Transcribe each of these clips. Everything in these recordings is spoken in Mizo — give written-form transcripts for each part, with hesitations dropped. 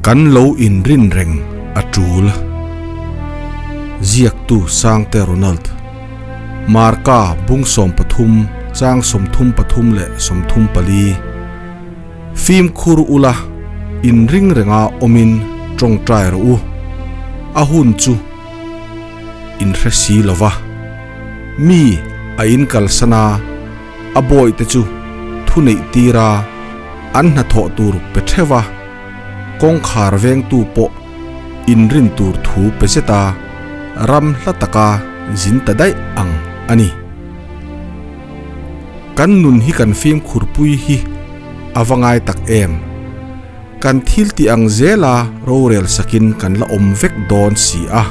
Kan lo inrin reng a tul. Ziaktu Sangte Ronald. Marka bung 13 chang 33 leh 34. Fimkhur ula, inring renga awmin tawngtai rawh u. A hun chu inhre si lova. Mi a inkalsan a, a bawihte chu thuneih tir a, an hnathawh tur pe theuh a, kawngkhar vengtu pawh inrin tur thu pe zet a, ram hla taka zin ta daih ang a ni. Kan nun hi kan fimkhurpui hi a va ngai tak em? Kan thil tih ang zela rorel sakin kan la awm vek dawn si a.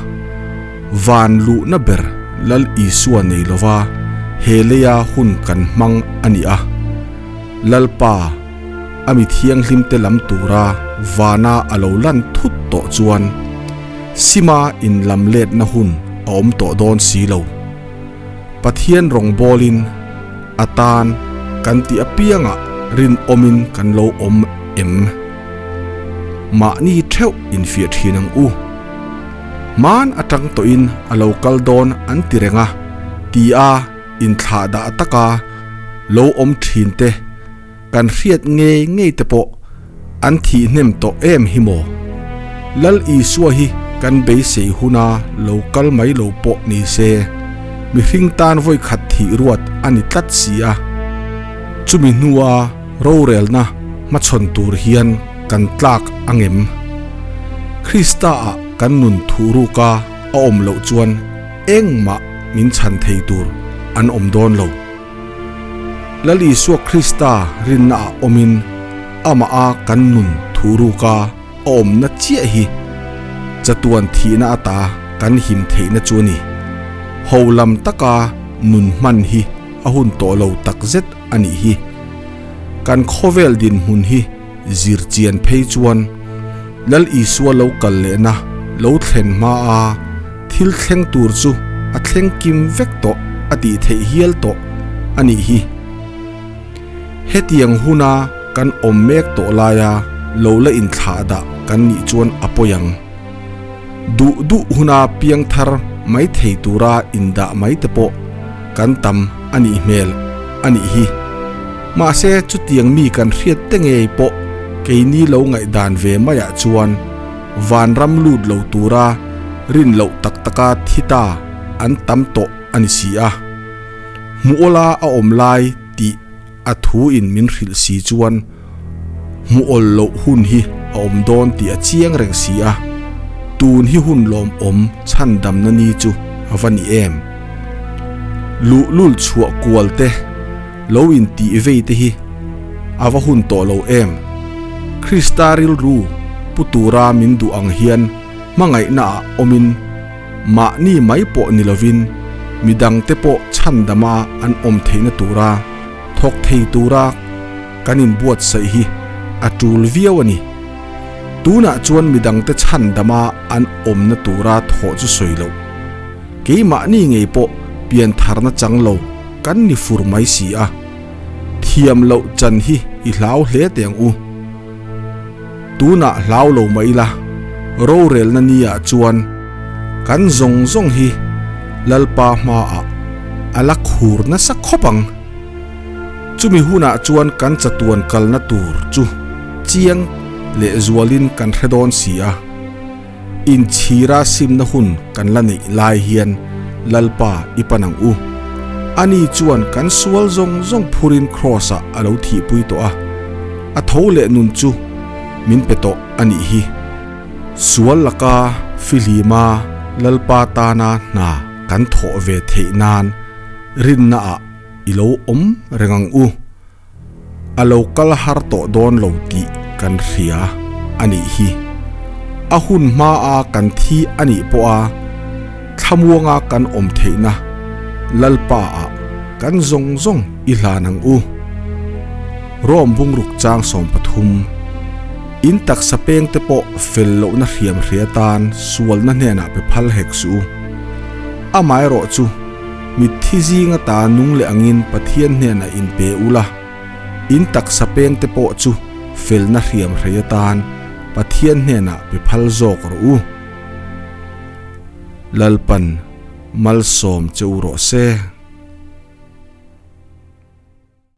Van luhna ber Lal Isua nei lova he leia hun kan hmang a ni a. Lalpa, a mi thianghlimte lam tura vana a lo lan thut tawh chuan Sima inlam letna hun a awm tawh dawn si lo. Pathian rawngbawlin a tan kan tih apiangah rinawmin kan lo awm em? Mahni theuh infiah thin ang u. Hman atang tawhin a lo kal dawn an ti reng a, ti a inthlah dah taka lo awm thin te kan hriat ngei ngei te pawh an thih hnem tawh em hi maw? Lal Isua hi kan beisei huna lo kal mai lo pawh ni se, mihring tan vawi khat thih ruat a ni tlat si a. Chumi hnua rorelna hmachhawn tur hian kan tlak angem? Krista-ah kan nun thuhruka a awm loh chuan engmah min chhan thei tur an awm dawn lo. Lal Isua Krista rinnaah awmin amaha kan nun thuhruka a awmna chiah hi chatuan thihna ata kan him theihna chu a ni. Ho lam taka nun hman hi a hun tawh lo takzet a nih hi. Kan khawvel dinhmun hi zir chian phei chuan Lal Isua lo kal lehna lo thlen hmaa thil thleng tur chu a thleng kim vek tawh a tih theih hial tawh a nih hi. Hetiang huna kan awm mek tawh laia lo la inthlah dah kan nih chuan a pawi ang. Duh duh huna piang thar mai thei tura indah mai te pawh kan tam a nih hmel a nih hi. Mahse chutiang mi kan hriat te ngei pawh keini lo ngaihdan ve maiah chuan vanram lut lo tura rin loh tak taka thi ta an tam tawh a ni si a. Hmuhawla a awm lai tih a thu in min hrilh si chuan hmuhawl loh hun hi a awm dawn tih a chiang reng si a, tun hi hun lawmawm chhandamna ni chu a va ni em? Luhlul chhuah kual te, lo intih vei te hi a va hun tawh lo em? Krista rilru pu tura min duh ang hian hmangaihna ah awmin mahni mai pawh ni lovin midangte pawh chhandama an awm theihna tura thawk thei tura kan inbuatsaih hi a tul viau a ni. Tunah chuan midangte chhandama an awmna tura thawh chu sawi loh. Keimahni ngei pawh piantharna chang lo kan ni fur mai si a. Thiam loh chan hi i hlau hle teh ang u. Tunah hlau lo mah ila, rorelna niah chuan kan zawng zawng hi Lalpa hmaah a la khur nasa khawp ang. Chumi hunah chuan kan chatuan kalna tur chu chiang leh zualin kan hre dawn si a. Inchhira simna hun kan la neih lai hian Lalpa i pan ang u. Ani chuan kan sual zawng zawng phurin Kraws-ah a lo thihpui tawh a, a tho leh nun chu min pe tawh a nih hi. Sual laka fihlima Lalpa tana hna kan thawh ve theih nan rinnaah i lo awm reng ang u. A lo kal har tawh dawn lo tih kan hria a nih hi. A hun hmaa kan thi a nih pawha thlamuanga kan awm theihna Lalpa-ah kan zawng zawng i hlan ang u. Rome bungruk chang 13, In taksa pengte pawh fel lohna hriam hria tan sualna hnenah pe phal hek suh u. Amaherawh chu. Mitthi zinga ta nung leh angin Pathian hnenah inpe ula, in taksa pengte pawh chu felna hriam hrei atan Pathian hnenah pe phal zawk rawh u. Lalpan malsawm che u rawh se.